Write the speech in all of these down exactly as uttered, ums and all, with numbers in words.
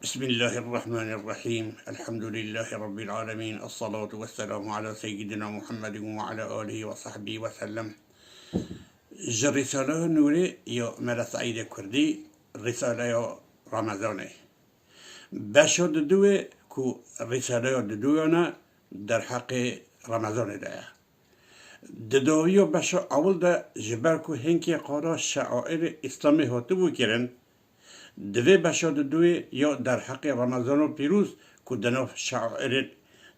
Bismillahirrahmanirrahîm. Elhamdulîllahî Rabbil alemîn. Esselatu wesselamu ala seyyidina Muhammedin ve ala alihi ve sahbihi ve sellem. Ji Rîsaleya Nûrê ya Mela Seîdê Kurdî, Rîsaleya Remezanê. Beşa didûyê ku Rîsaleya didûyana derheqê Remezanê de ye. Di dawiya beşa ewil de ji ber ku hinkê qala şeairê Îslamê hatibû kirin, di vê beşa didûyê ya derheqê Remezana pîroz ku di nav şeairên,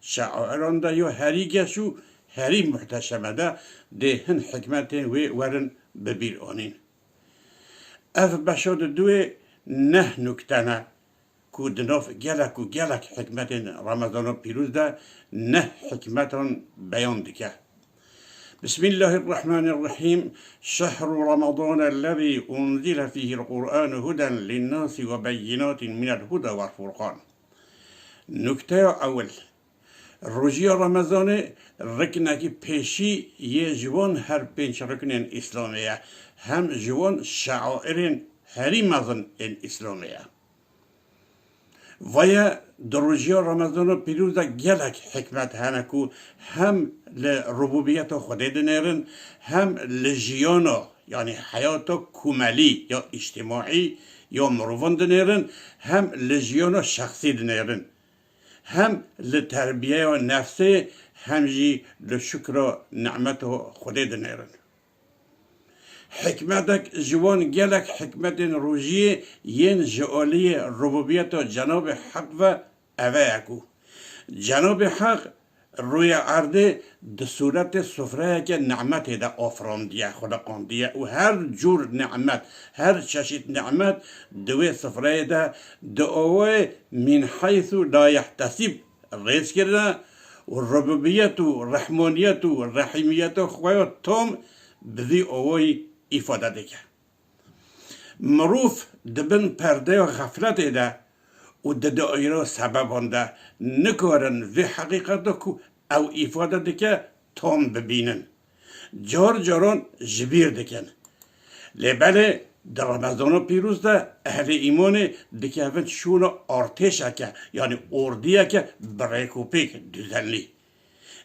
şeairan de ya herî geş û herî muhteşeme de dê hin hikmetên wê werin bibîr anîn. Ev beşa didûyê neh nukte ne ku di nav gelek û gelek hikmetên Remezana pîroz de neh hikmetan beyan dike. Bismillahirrahmanirrahîm. Şehru Remezan ellezî unzile fîhil Qur'anu huden linnâsi ve beyinatin minel huda vel furqan. Nukteya ewil. Rojiya Remezanê riknekî pêşî yê ji wan her pênc riknên Îslamê ye. Hem ji wan şeairên herî mezin ên Îslamê ye. Vaye di rojiya Remezana pîroz de gelek hikmet hene ku hem li rububiyeta Xwedê dinêrin, hem li jiyana, yanî heyata komelî ya îctimaî ya mirovan dinêrin, hem li jiyana şexsî dinêrin. Hem li terbiyeya nefsê, hem jî li şukra nimeta Xwedê dinêrin. Hikmetek ji wan gelek hikmetên rojiyê yên ji aliyê rububiyeta Cenabê Heq ve eve ye ku Cenabê Heq rûyê erdê di sûretê sufreyeke nimetê de afirandiye, xuliqandiye û her cûr nimet, her çeşît nimet di wê sufreyê de di awayê min heysu la yehtesîb rêz kirine û rububiyet û rehmaniyet û rehîmiyeta xwe ya tam bi vî awayî îfade dike. Mirov di bin perdeya xefletê de û di daîra sebeban de nikarin vê heqîqeta ku ew îfade dike tam bibînin. Car caran ji bîr dikin. Lê belê di Remezana pîroz de ehlê îmanê dikevin şûna artêşeke, yanî ordiyeke bi rêkopêk, düzenli.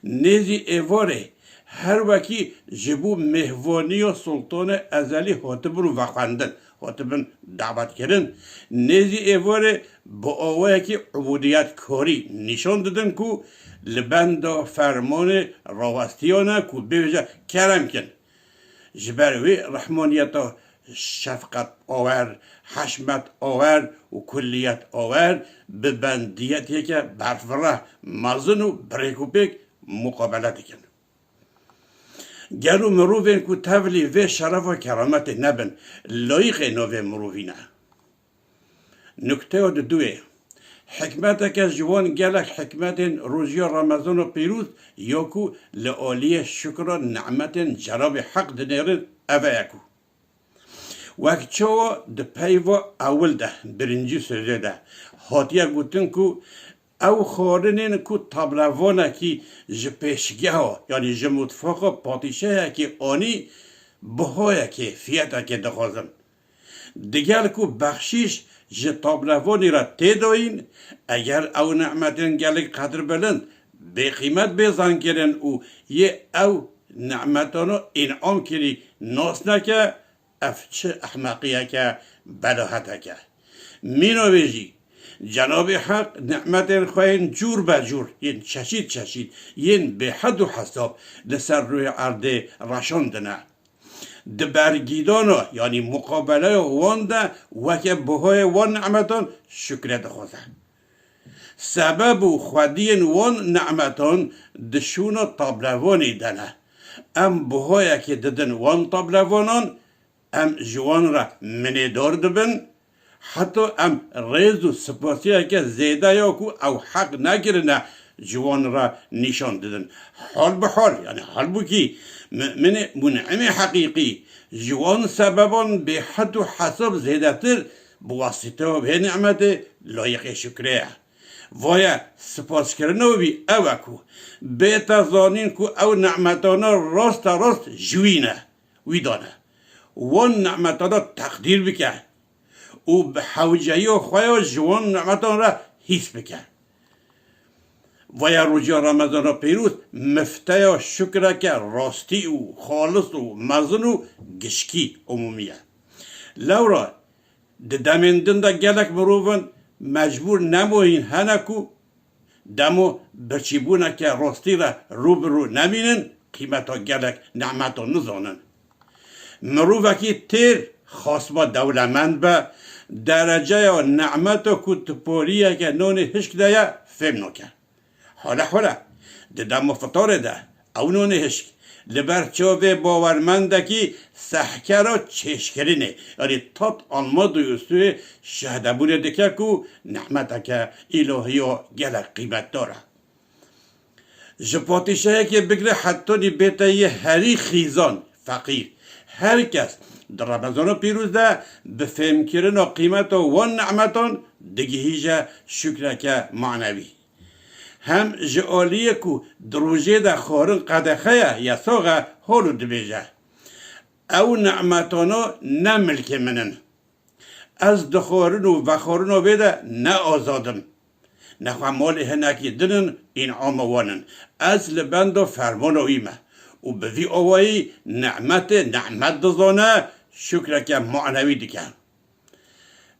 Nêzî êvarê her wekî ji bo mêhvaniya Sultanê Ezelî hatibûn vexwendin, hatibin dawetkirin. Nêzî êvarê bi awayekî ubûdiyetkarî nîşan didin ku li benda fermanê rawestiyan e ku bêje kerem kin. Ji ber wê rehmaniyeta şefqet awer, heşmet awer û kulliyet awer bi bendiyeteke berfireh, mezin û bi rêkûpêk muqabele dikin. Gelo mirovên ku tevlî vê şerefa kerametê nebin, layîqê navê mirovî ne? Nukteya diduyê. Hikmeteke ji wan gelek hikmetên rojiya Remezana pîroz ya ku li aliyê şukra nimetên Cenabê Heq dinêrin, ev e ku wek çawa di peyva ewil de, birincî sözê de hatiye gotin ku ew xwarinên ku tablevanekî ji pêşgeha, yanî ji mutfaqa padîşahekî anî, bihayekê, fiyetekê dixwazin. Digel ku bexşîş ji tablevanî re tê dayîn, eger ew nimetên gelek qedirbilind, bêqîmet bê zankirin û yê ew nimetana în'am kirî nas neke, ev çi ehmeqiyeke, belaheteke. Mîna wê jî, Cenabê Heq nimetên xwe yên cûr be cûr, yên çeşît çeşît, yên bêhed û hesab li ser rûyê erdê reşandine. Di bergîdana, yanî muqabeleya wan de weke bihayê wan nimetan şukre dixwaze. Sebeb û xwediyên wan nimetan di şûna tablevanê de ne. Em bihayekê didin wan tablevanan, em ji wan re minêdar dibin, heta em rêz û sipasiyeke zêde ya ku ew heq nekirine ji wan re nîşan didin. Hal bi hal, yanî halbûkî, muminê mun'imê heqîqî ji wan sebeban bêhed û hesab zêdetir bi wasîteya vê nimetê layiqê şukrê ye. Vaye sipaskirina wî ew e ku bête zanîn ku ew nimetana rasterast ji wî ne, wî dane. Wan nimetana teqdîr bike û bi hewceyiya xwe ya ji wan nimetan re hîs bike. Vaya roja Remezana pîroz mifteya şukreke rastî û xalis û mezin û gişkî umûmî ye. Lewra di demên din de gelek mirovan mecbûr neboyîn hene ku demo birçîbûneke rastî re rû bi rû nebînin, qîmeta gelek nimetan nizanin. Mirovekî têr xasba dewlemend be, dereceya nimeta ku di poriyeke nonê hişk de ye, fêm nake. Hole hole, di dema fitarê de ew nonê hişk li ber çavê bawermendekî sehkera çêşkirinê, yanî tat alma duyusuyê şehdebûnê dike ku nimeteke îlahiya gelek qîmetdar e. Ji patîşehekê bigire hetanî bête yê herî xîzan, feqîr. Her kes di Remezana pîroz de bi fêmkirina qîmeta wan nimetan digihîje şukreke manewî. Hem ji aliyê ku di rojê de xwarin qedexe ye, yasax e, holo dibêje, ew nimetana ne milkê min in. Ez di xwarin û vexwarina vê de ne azad im. Nexwe malê hinekî din in, înama wan in. Ez li benda fermana wî me. Û bi vî awayî nimetê nimet dizane, şukreke manewî dike.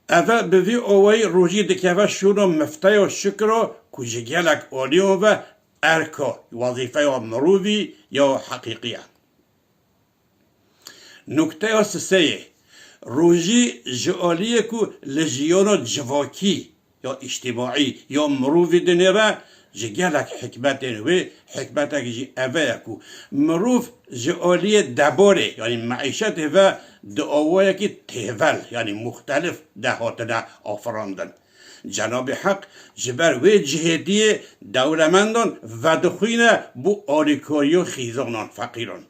Eve bi vî awayî rojî dikeve şûna mifteya şukra ku ji gelek aliyan ve erka, wezîfeya mirovî ya heqîqî ye. Nukteya siseyê, rojî ji aliyê ku li jiyana civakî ya îctîmaî ya mirovî dinêre, ji gelek hikmetên wê, hikmetek jî eve ye ku mirov ji aliyê debarê, yanî meîşetê ve di awayekî têvel, yanî muxtelif de hatine afirandin. Cenabê Heq ji ber wê cihêtiyê dewlemendan vedixwîne bo alîkariya xîzanan, feqîran.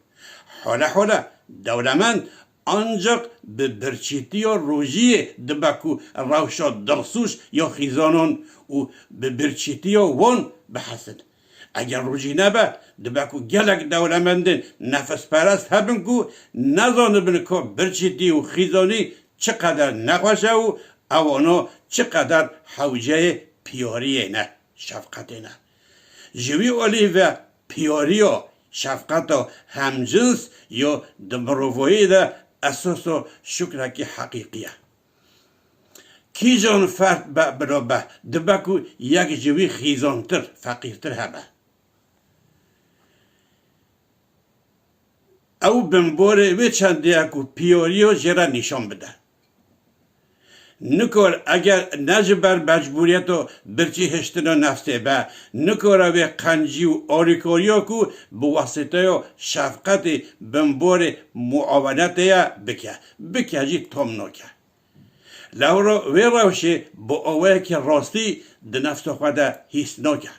Hole hole, dewlemend ancaq bi birçîtiya rojiyê dibe ku rewşa dilsûz ya xîzanan û bi birçîtiya wan bihesin. Eger rojî nebe, dibe ku gelek dewlemendên nefisperest hebin ku nezanibin ka birçîtî û xîzanî çi qeder nexweş e û ewana çi qeder hewceyê piyariyê ne, şefqetê ne. Ji wî alî ve piyariya, şefqeta hemcins ya di mirovayî de esasa şukrekî heqîqî ye. Kîjan ferd be bila be, dibe ku yek ji wî xîzantir, feqîrtir hebe. Ew binborê wê çendê ye ku piyariya jê re nîşan bide. Nikar eger ne ji ber mecbûriyeta birçî hiştina nefsê be, nikare wê qencî û alîkariya ku bi wasîteya şefqetê binborê muawenetê ye bike, bike jî tom nake. Lewra wê rewşê bi awayekî rastî di nefsa xwe de hîs nake.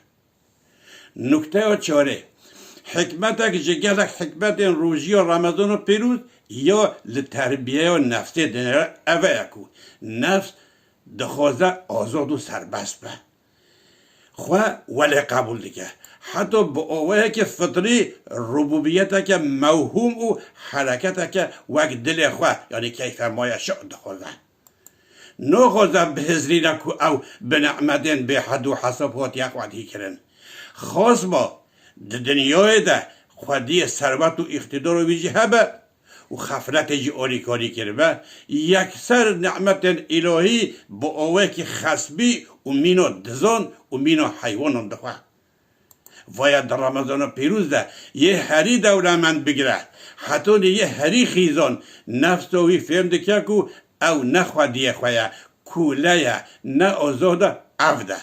Nukteya çarê. Hikmetek ji gelek hikmetên rojiya Remezana pîroz ya li terbiyeya nefsê dinêre eve ye ku nefs dixwaze azad û serbest be. Xwe welê qebûl dike. Heta bi awayekî fitrî rububiyeteke mewhûm û hereketeke wek dilê xwe, yanî keyfe ma yeşa dixwaze. Naxwaze bihiznîne ku ew bi nimetên bêhed û hesab hatiye xwedîkirin. Xasba di dinyayê de xwediyê serwet û îqtîdara wî jî hebe û xefletê jî alîkarî kiribe, yekser nimetên îlahî bi awayekî xesbî û mîna dizan û mîna heywanan dixwe. Vaya di Remezana pîroz de yê herî dewlemend bigire, hetanî yê herî xîzan, nefsa wî fêm dike ku ew ne xwediyê xwe ye, kûle ye, ne azad e, evd e.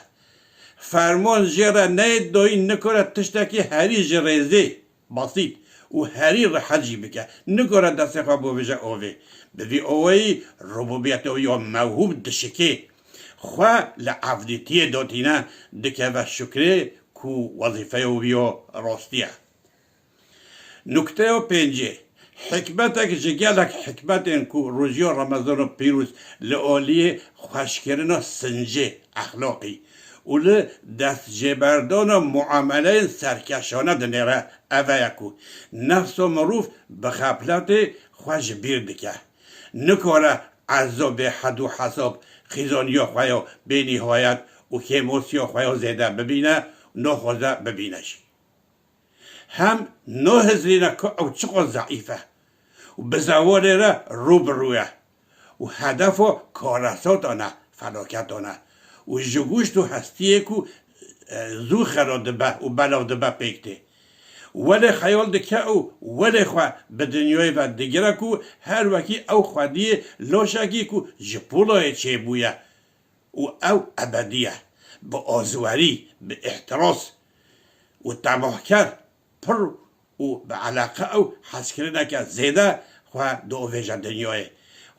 Ferman jê re neyê dayîn, nikare tiştekî herî ji rêzê, basît û herî rehet jî bike, nikare destê xwe bivêje avê. Bi vî awayî rububiyeta wî ya mewhûm dişikê. Xwe li evdîtiyê datîne, dikeve şukrê ku wezîfeya wî ya rastî ye. Nukteya pêncê, hikmetek ji gelek hikmetên ku rojiya Remezana pîroz li aliyê xweşkirina sincê exlaqî û li destjêberdana muameleyên serkeşane dinêre, eve ye ku nefsa mirov bi xefletê xwe ji bîr dike. Nikare Ezzo bê hed û hesab xîzaniya xwe ya bênîhayet û kêmosiya xwe ya zêde bibîne, naxwaze bibîne jî. Hem nahizirîne ku ew çiqas zeîf e û bi zewanê re rû bi rû ye û hedefa karesatan e, felaketan e û ji goşt û hestiyê ku, e, zû xera dibe û belav dibe pêk tê. Welê xeyal dike û welê xwe bi dinyayê ve digire ku her wekî ew xwediyê laşekî ku ji polayê çêbûye û ew ebedî ye, bi azwerî, bi îhtiras û temahker pir û bi eleqe ew hezkirineke zêde xwe diavêje dinyayê.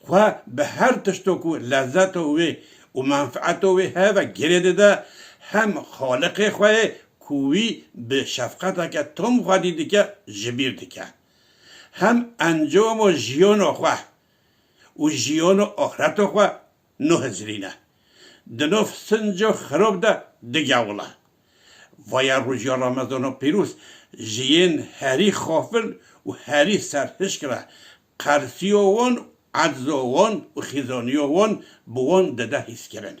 Xwe bi her tişto ku lezzeto wê û menfeeto wê heye ve girê dide, hem Xaliqê xwe yê ku wî bi şefqeteke tom xwedî dike, ji bîr dike. Hem encama jiyana xwe û jiyana axireta xwe nahizirîne. Di nav sinca xirab de digewile. Vaya rojiya Remezana pîroz ji yên herî xafil û herî serhişk re qersiya wan, ecza wan û xîzaniya wan bi wan dide hîskirin.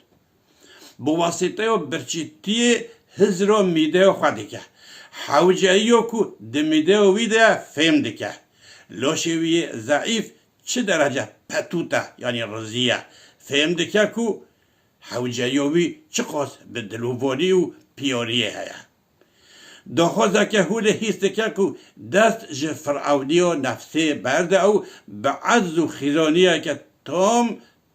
Bi wasîteya birçîtiyê hizra mîdeya xwe dike. Hewceyiya ku di mîdeya wî de ye fêm dike. Laşê wî yê zeîf çi derece petût e, yanî rizî ye. Fêm dike ku hewceya wî çiqas bi dilovalî û piyariyê heye. Daxwazeke hûlê hîs dike ku dest ji firawniya nefsê berde ew bi ecz û xîzaniyeke tam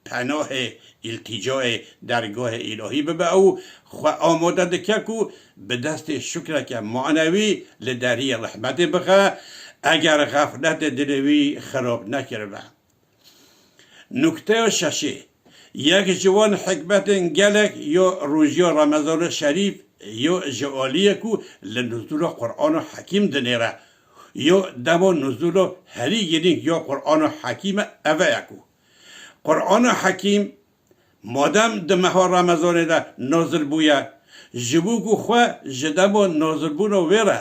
penahê, îltîcayê dergahê îlahî bibe ew xwe amade dike ku bi destê şukreke manewî li deriyê rehmetê bixe, eger xefletê dilê wî xirab nekiribe. Nukteya şeşê, yek ji wan hikmetên gelek yo rojiya Remezana Şerîf yo ji aliyê ku li nuzûla Qur'ana Hekîm dinêre, yo dema nuzûla herî girîng ya Qur'ana Hekîm e, ev e ku Qur'ana Hekîm madem di meha Remezanê de nazil bûye, ji bo ku xwe ji dema nazilbûna wê re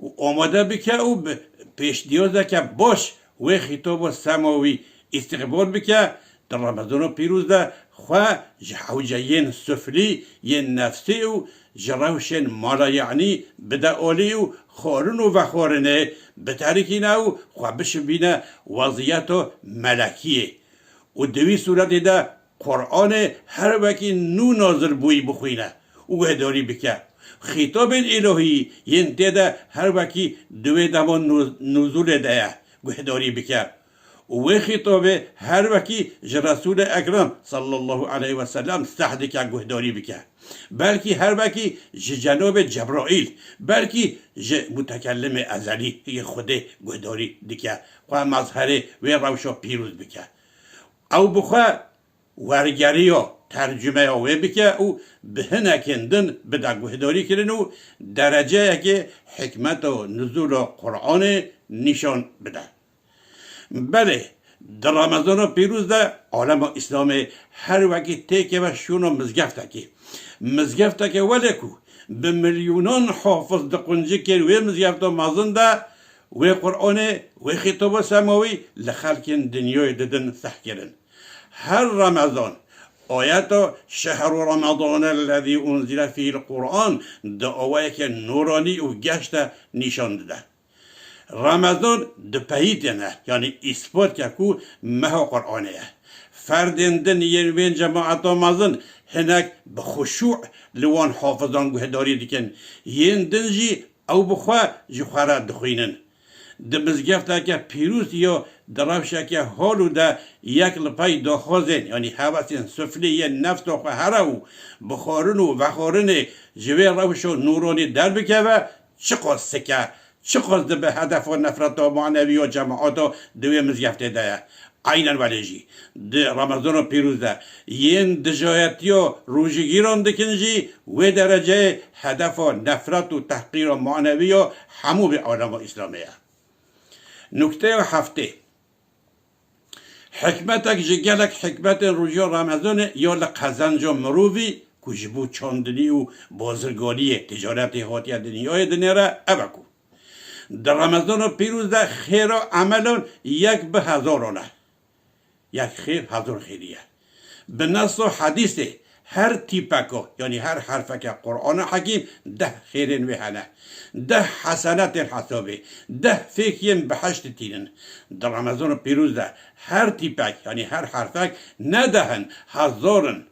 û amade bike û bi pêşniyazeke baş wê xîtaba semawî îstîqbal bike, di Remezana pîroz de xwe ji hewceyên suflî yên nefsî û ji rewşên malayanî bide alî û xwarin û vexwarinê biterikîne û xwe bişibîne weziyeta melekiyê. Û di wî sûretê de Qur'anê her wekî nû nazil bûyî bixwîne û guhdarî bike. Xîtabên îlohî yên tê de her wekî di wê dema nû-, nûzûlê de ye, guhdarî bike. Û wê xîtabê her wekî ji Resûlê Ekrem sallallahu aleyhi ve sellem seh dike, guhdarî bike. Belkî her wekî ji cenabê Cebraîl, belkî ji Mutekellimê Ezelî yê Xwedê guhdarî dike. Xwe mezherê wê rewşa pîroz bike. Ew bi xwe wergeriya tercumeya wê bike û bi hinekên din bide guhdarîkirin û dereceyekê hikmeta nuzûla Qur'anê nîşan bide. Belê, di Remezana pîroz de alema Îslamê her wekî têkeve şûna mizgeftekê. Mizgefteke welê ku bi milyonan hafiz di quncikên wê mizgefta mezin de wê Qur'anê, wê xîtaba semawî li xelkên dinyayê didin sehkirin. Her Remezan ayeta "Şehru Remezanellezî unzile fîhil Qur'an" di awayeke nûranî û geş de nîşan dide. Remezan dipehîtêne, yanî îspat ke ku meha Qur'anê ye. Ferdên din yên wên cemaeta mezin hinek bi xuşû li wan hafizan guhdarî dikin, yên din jî ew bi xwe ji xwe re dixwînin. Di mizgefteke pîroz ya di rewşeke holû de yek li pey daxwazên, yanî hewesên suflî yên nefsa xwe here û bi xwarin û vexwarinê ji wê rewşa nûranî derbikeve, çiqas sik e, çiqas dibe hedefa nefreta manewî ya cemaata di wê mizgeftê de ye. Eynen welê jî, di Remezana pîroz de yên dijayetiya rojgîran dikin jî wê dereceyê hedefa nefret û tehqîra manewî ya hemû vê alema Îslamê ye. Nukteya heftê. Hikmetek ji gelek hikmetên rojiya Remezanê ya li qezenca mirovî ku ji bo çandinî û bazirganiyê, ticaretê hatiye dinyayê dinêre, ev e ku di Remezana pîroz de xêra emelan yek bi hezaran e. yek xêr, hezar xêrî ye. Bi neso hedîsê her tîpeko, yanî her herfeke Qur'ana Hekîm deh xêrên wê hene. Deh hesenetên hesabê, deh fêkiyên bihiştî tînin. Di Remezana pîroz de her tîpek, yanî her herfek ne deh in, hezar in.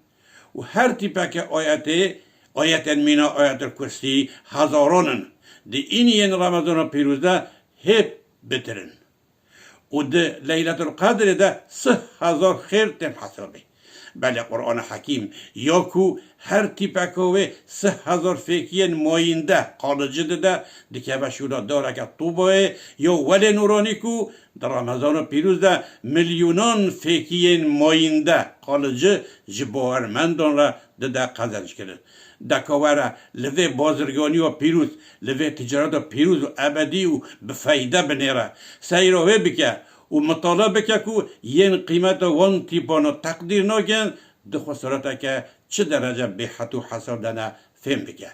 Û her tîpeke ayetê, ayetên mîna Ayetul Kursî hezaran in. Di îniyên Remezana pîroz de hê bitir in. Û di Leyletul Qedrê de sih hezar xêr tên hesabê. Belê Qur'ana Hekîm ya ku her tîpeka wê sih hezar fêkiyên mayînde, qalici dide, dikeve şûna dareke Tûbayê ya welê nûranî ku di Remezana pîroz de milyonan fêkiyên mayînde, qalici ji bawermendan re dide qezenckirin. Deka were li vê bazirganiya pîroz, li vê ticareta pîroz û ebedî û bi feyde binêre. Seyra wê bike û mitala bike ku yên qîmeta wan tîpana teqdîr nakin, di xwe sureteke çi derece bêhet û hesar de ne fêm bike.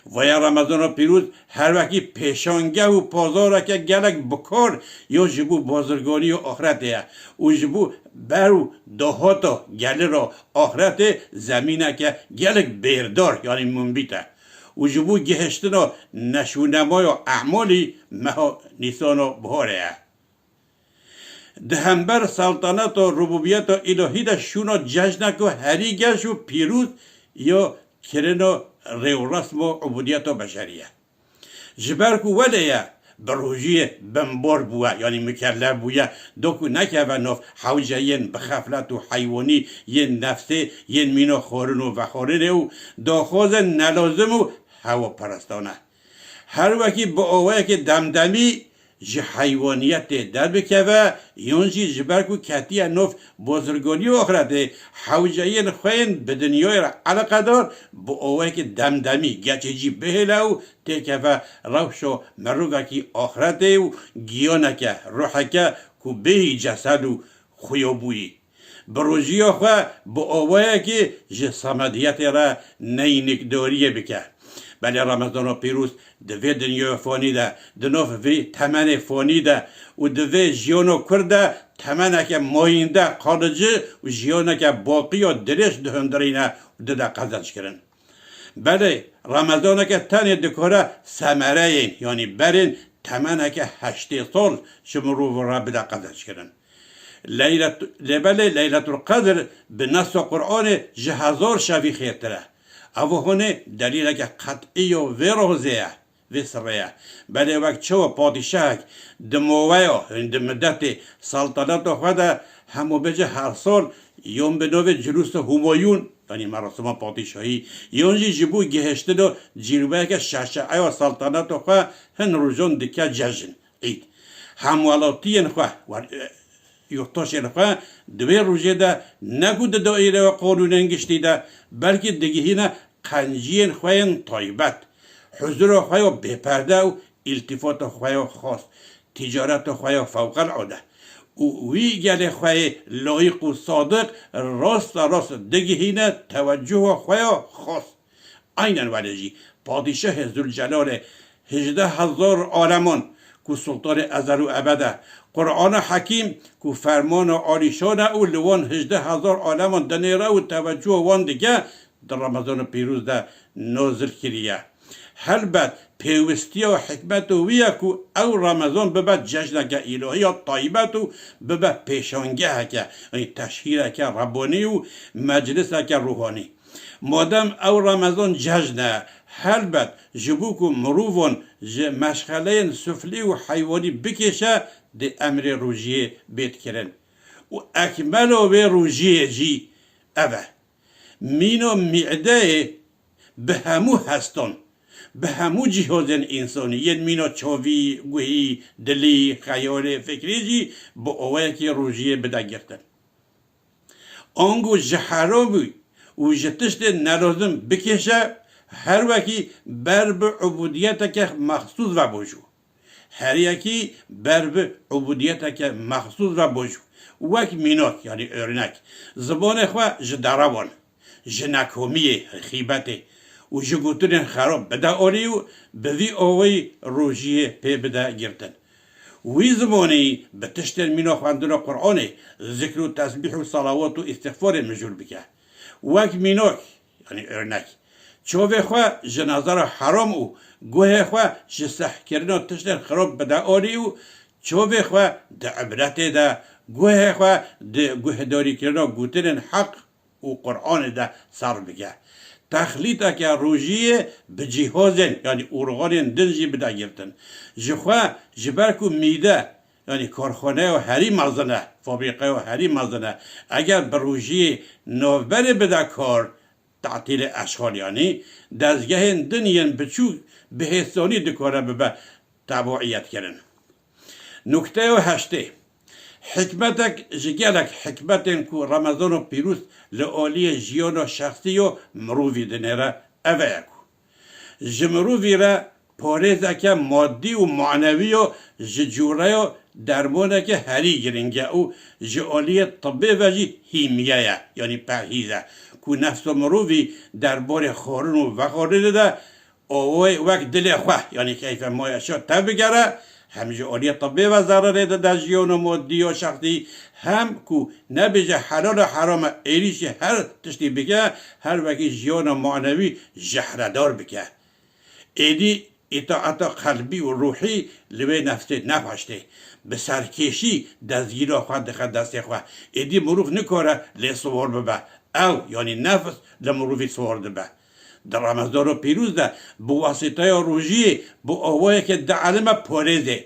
Vaya Remezana pîroz her wekî pêşangeh û pazareke gelek bikar ya ji bo bazirganiya axretê ye û ji bo ber û dahata gelira axretê zemîneke gelek bêrdar, yanî munbît e û ji bo gihiştina neşûnemaya e'malî meha Nîsana biharê ye. Di hember seltaneta rububiyeta îlahî de şûna cejneke herî geş û pîroz ya kirina rêwresma ubudiyeta beşerî ye. Ji ber ku welê ye, bi rojiyê binbar bûye, yanî mukellef bûye, doku nekeve nav hewce yên bi xeflet û heywanî yên nefsê, yên mîna xwarin û vexwarinê û daxwazên nelazim û hewaperestane. Her wekî bi awayekê demdemî ji heywaniyetê derbikeve, yon jî ji ber ku ketiye nav bazirganî û axretê, hewceyên xwe yên bi dinyayê re eleqedar bi awayekê demdemî, geçicî bihêle û têkeve rewşa mirovekî axretê û giyaneke, ruheke ku bêyî cesed û xuya bûyî. Bi rojiya xwe bi awayekê ji samediyetê re neynikdariyê bike. Belê Remezana pîroz di vê dinyaya fanî de, di nav vê temenê fanî de û di vê jiyana kurt de temeneke mayînde, qalici û jiyaneke baqî ya dirêj dihundirîne û dide qezenckirin. Belê, Remezaneke tenê dikare semereyên, yanî berên temeneke heştê sal ji mirovan re bide qezenckirin. Leylet-, lê belê Leyletul Qedr bi nesa Qur'anê ji hezar şevî xêrtir e. Ev hûnê delîleke qet'î ya vê rozê ye, vê sirrê ye. Belê wek çawa padîşahek di moweya, di midetê seltaneta xwe de hemû bêje her sal yon bi navê Cilûsa Humayûn, yanî merasima padîşahî, yon jî ji bo gihiştina cîlweyeke şeşeeya seltaneta xwe hin rojan dike cejn, îd. Hemwelatiyên xwe, wer-, yurttaşên xwe di wê rojê de ne ku di daîreya qanûnên giştî de, belkî digihîne qenciyên xwe yên taybet, huzura xwe ya bêperde û îltifata xwe ya xas, ticareta xwe ya fewqelade û wî gelê xwe yê layîq û sadiq rasta rast digihîne tewecuha xwe ya xas. Aynen wele jî padîşahê Zûlcelalê hejdeh hezar aleman ku Sultanê ezel û ebed e, Qur'ana Hekîm ku fermana alîşan e û li wan hejdeh hezar aleman dinêre û tewecuha wan dike, di Remezana pîroz de nazil kiriye. Helbet pêwistiya û hikmeta wî ye ku ew Remezan bibe cejneke îlahî ya taybet û bibe pêşangeheke, yanî teşhîreke rebanî û mecliseke ruhanî. Madem ew Remezan cejn e, helbet ji bo ku mirovan ji meşxeleyên suflî û heywanî bikêşe, dê emrê rojiyê bêt kirin. Û ekmela wê rojiyê jî ev e. Mîna mîdeyê bi hemû hestan, bi hemû cîhozên însanî, yên mîna çavî, guhî, dilî, xeyalê, fikrî jî bi awayekî rojiyê bide girtin. Ango ji heramî û ji tiştên nelazim bikêşe, her wekî ber bi ubudiyeteke mexsûs ve bojû. Her yekî ber bi ubudiyeteke mexsûs ve bojû. Wek mînak, yanî örnek, zimanê xwe ji derewan, ji nekomiyê, xîbetê û ji gotinên xerab bide alî û bi vî awayî rojiyê pê bide girtin. Wî zimanî bi tiştên mîna xwendina Qur'anê, zikr û tesbîh û salawat û îstixfarê mijûl bike. Wek mînak, yanî örnek, çavê xwe ji nezara heram û guhê xwe ji sehkirina tiştên xirab bide alî û çavê xwe di ibretê de, guhê xwe di guhdarîkirina gotinên heq û Qur'anê de serf bike. Texlîteke rojiyê bi cîhazên, yanî organên din jî bide girtin. Ji xwe, ji ber ku mîde, yanî karxaneya herî mezin e, fabrîqeya herî mezin e, eger bi rojiyê navberê bide kar, tatîlê eşxal, yanî dezgehên din yên biçûk bi hêsanî dikare bibe tebuiyet kirin. Nukteya heştê. Hikmetek ji gelek hikmetên ku Remezano Pîroz li aliyê jiyana şexsî yo mirovî dinêre, ev e ku ji mirovî re parêzeke madî û manewî yo ji cûreya dermaneke herî giring e û ji aliyê tibê ve jî hîmiye ye, yanî perhîz e, ku nefsa mirovî derbarê xwarin û vexwarinê de awayê wek dilê xwe, yanî keyfe maya şa tevbigere, hem ji aliyê tibê ve zererê dide jiyana madî ya şexsî, hem ku nebêje helal û heram e, êrîşî her tiştî bike, her wekî jiyana manewî jehredar bike. Êdî îtaeta qelbî û ruhî li wê nefsê nepaştê. Bi serkêşî dezgîra xwe dixe destê xwe. Êdî mirov nikare lê siwar bibe. Ew, yanî nefs, li mirovî siwar dibe. Di Remezano Pîroz de bi wasîteya rojiyê bi awayeke dielime parêzê.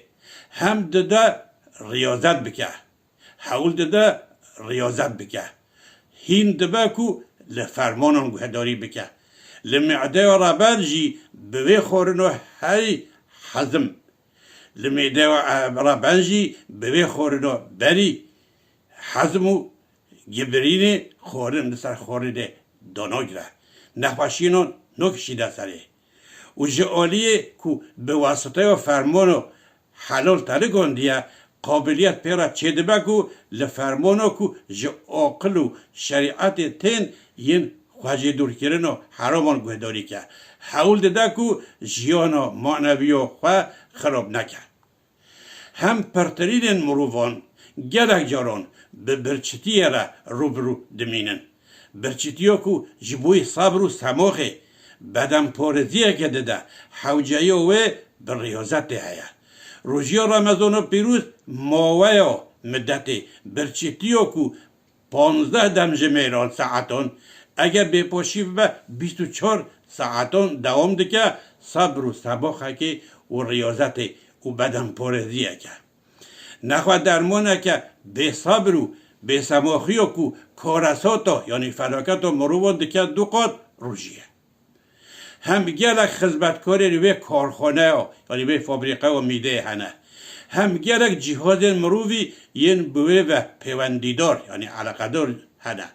Hem dide riyazet bike. Hewl dide riyazet bike. Hîn dibe ku li fermanan guhdarî bike. Li mêdeya reber jî bi wê xwarino herî hezm. Li mêdeya reber jî bi wê xwarino berî hezm û gibirînê xwarin li ser xwarinê danagire. Nexweşiyênan nakişîne serê. Û ji aliyê ku bi wasiteya fermano helal teligandiye, qabiliyet pê re çêdibe ku li fermano ku ji aqil û şerîetê tên yên xwecêdûrkirina heraman guhdarî ke. Hewl dide ku jiyana manewî ya xwe xirab neke. Hem pirtirînên mirovan gelek caran bi birçitiyê re rû bi rû dimînin. Birçitiya ku ji bo yê sebr û semoxê bedenparêziyeke dide, hewceya wê bi riyazetê heye. Rojiya Remezana Pîroz maweya midetê birçitiya ku panzdeh demjimêran saetan, eger bêpaşî bibe bîst û çar saetan dewam dike, sebr û sebaxekê û riyazetê û bedenparêziyeke. Nexwe dermaneke bêsebr û bêsemaxiya ku karesata, yanî felaketa mirovan dike du qat, rojî ye. Hem gelek xizmetkarên wê karxaneya, yanî wê fabrîqeya mîdeyê hene. Hem gelek cîhazên mirovî yên bi wê ve pêwendîdar, yanî eleqedar hene.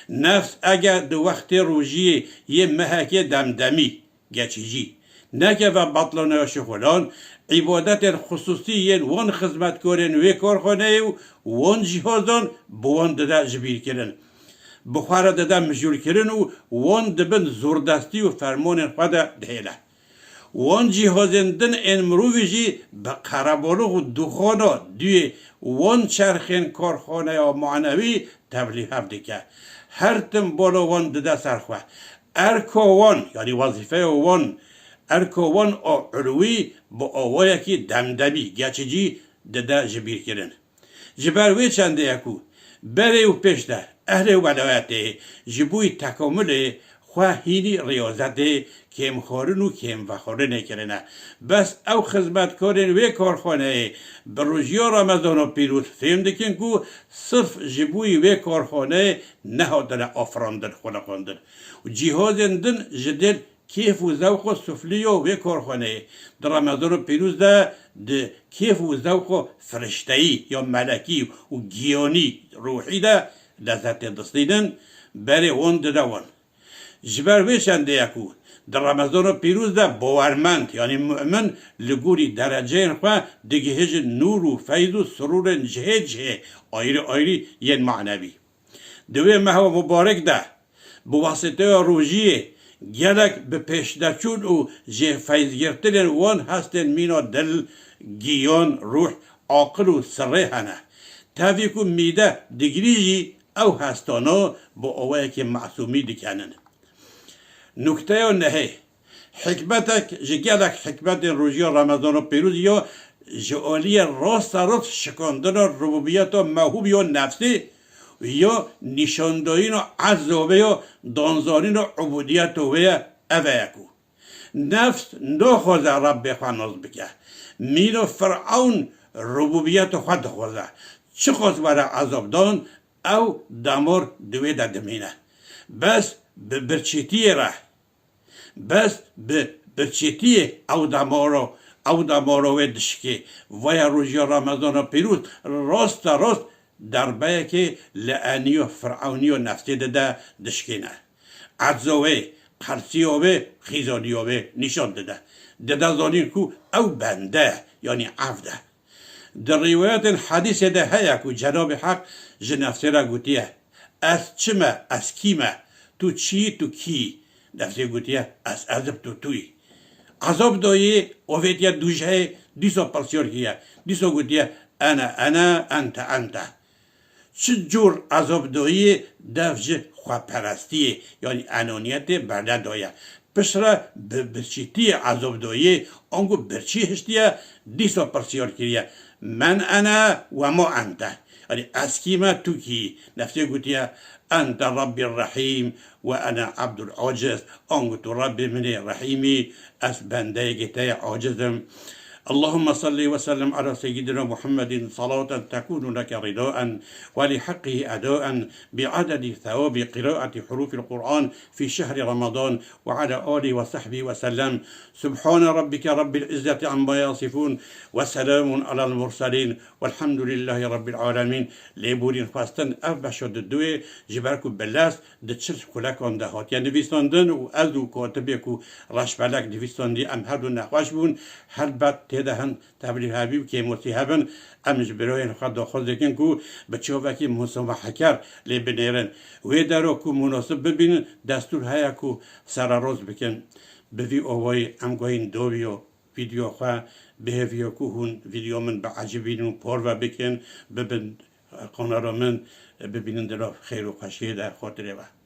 Nefs eger di wextê rojiyê yê mehekê demdemî, geçîcî, nekeve betlaneya şixulan, îbadetên xisûsî yên wan xizmetkarên wê karxaneyê û wan cîhazan bi wan dide jibîrkirin. Bi xwe re dide mijûlkirin û wan di bin zordestî û fermanên xwe de dihêle. Wan cîhazên din ên mirovî jî bi qerebalix û dûxana duyê wan çerxên karxaneya manewî tevlî hev dike. Her tim bala wan dide ser xwe. Erka wan, yanî wezîfeya wan, erka wan a ulwî bi awayekî demdemî, geçicî dide jibîrkirin. Ji ber wê çendê ye ku berê û pêş de ehlê welayetê ji bo yî tekamulê xwe hînî riyazetê, kêmxwarin û kêmvexwarinê kirine. Bes ew xizmetkarên wê karxaneyê bi rojiya Remezana pîroz fêm dikin ku sirf ji bo yî wê karxaneyê nehatine afirandin, xuliqandin û cîhazên din ji dil kêf û zewqa suflî ya wê karxaneyê di Remezana pîroz de di kêf û zewqa firişteyî ya melekî û giyanî, ruhî de lezzetê distînin, berê wan dide wan. Ji ber wê çendê ye ku di Remezana pîroz de bawermend, yanî mu'min, li gorî dereceyên xwe digihêjin nûr û feyz û sirûrên cihê cihê, ayrî ayrî yên manevî. Di wê meha mubarek de, bi wasiteya rojiyê, gelek bi pêşdeçûn û jê feyzgirtinên wan hestên mîna dil, giyan, ruh, aqil û sirrê hene. Tevî ku mîde digirî jî ew hestana bi awayekî masûmî dikenin. Nukteya nehê. Hikmetek ji gelek hikmetên rojiya Remezana pîroz ya ji aliyê rasterast şikandina rububiyeta mewhûb ya nefsê ya nîşandayîna ezza wê ya danzanîna ubudiyeta wê ye, ev e ku nefs naxwaze Rebbê xwe nas bike. Mîna Firewn rububiyeta xwe dixwaze. Çiqas were ezabdan, ew damar di wê de dimîne. Bes bi birçîtiyê re, bes bi birçîtiyê ew damaro, ew damaro wê dişikê. Vaya rojiya Remezana pîroz raste rast derbeyekê li eniyo Firewnî û nefsê dide dişikêne. Ecza wê, qersiya wê, xîzaniya wê nîşan dide. Dide zanîn ku ew bende, yanî evd e. Di rîwayetên hedîsê de heye ku Cenabê Heq ji nefsê re gotiye, "Ez çi me, ez kî me, tu çi yî, tu kî yî?" Nefsê gotiye, "Ez, ez im, tu, tu yî." Ezab dayê, avêtiye dûjehê, dîsa pirsiyar kiriye. Dîsa gotiye, "Ene, ene, ente, ente." Çi cor ezabdayiyê dev ji xweperestiyê, yanî enaniyetê bernedaye. Piştre bi birçîtiyê ezabdayiyê ango birçî hiştiye, dîsa pirsiyar kiriye, "Men ene we ma ente?" Yanî ez kî me, tu kî yî? Nefsê gotiye, "Ente Rabbî Rehîm we ene Ebdul Aciz." Ango tu Rabbê min ê Rehîmî, ez bendeyekê te ye aciz im. اللهم صل وسلم على سيدنا محمد صلاة تكون لك رضاء ولحقه أداء بعدد ثواب قراءة حروف القرآن في شهر رمضان وعلى آله وصحبه وسلم. سبحان ربك رب العزة عما يصفون وسلام على المرسلين والحمد لله رب العالمين. Lêborîn xwestin ev beşa di duyê ji ber ku bi lez di çil xulekan de hatiye nivîsandin û ez û katibê ku reşbelek nivîsandî em her du nexweş bûn. Helbet tê de hin tevlî hebî û kêmosî hebin. Em ji birayên xwe daxwaz dikin ku bi çavekî musamehekar lê binêrin. Wê dero ku munasib bibînin, destûr heye ku sererast bikin. Bi vî awayî em guhên dawiya vîdeo xwe, bi hêviya ku hûn vîdeo min biecibînin û parve bikin, bibin kanala min, bibînin di nav xêr û xweşiyê de. Xotirê we.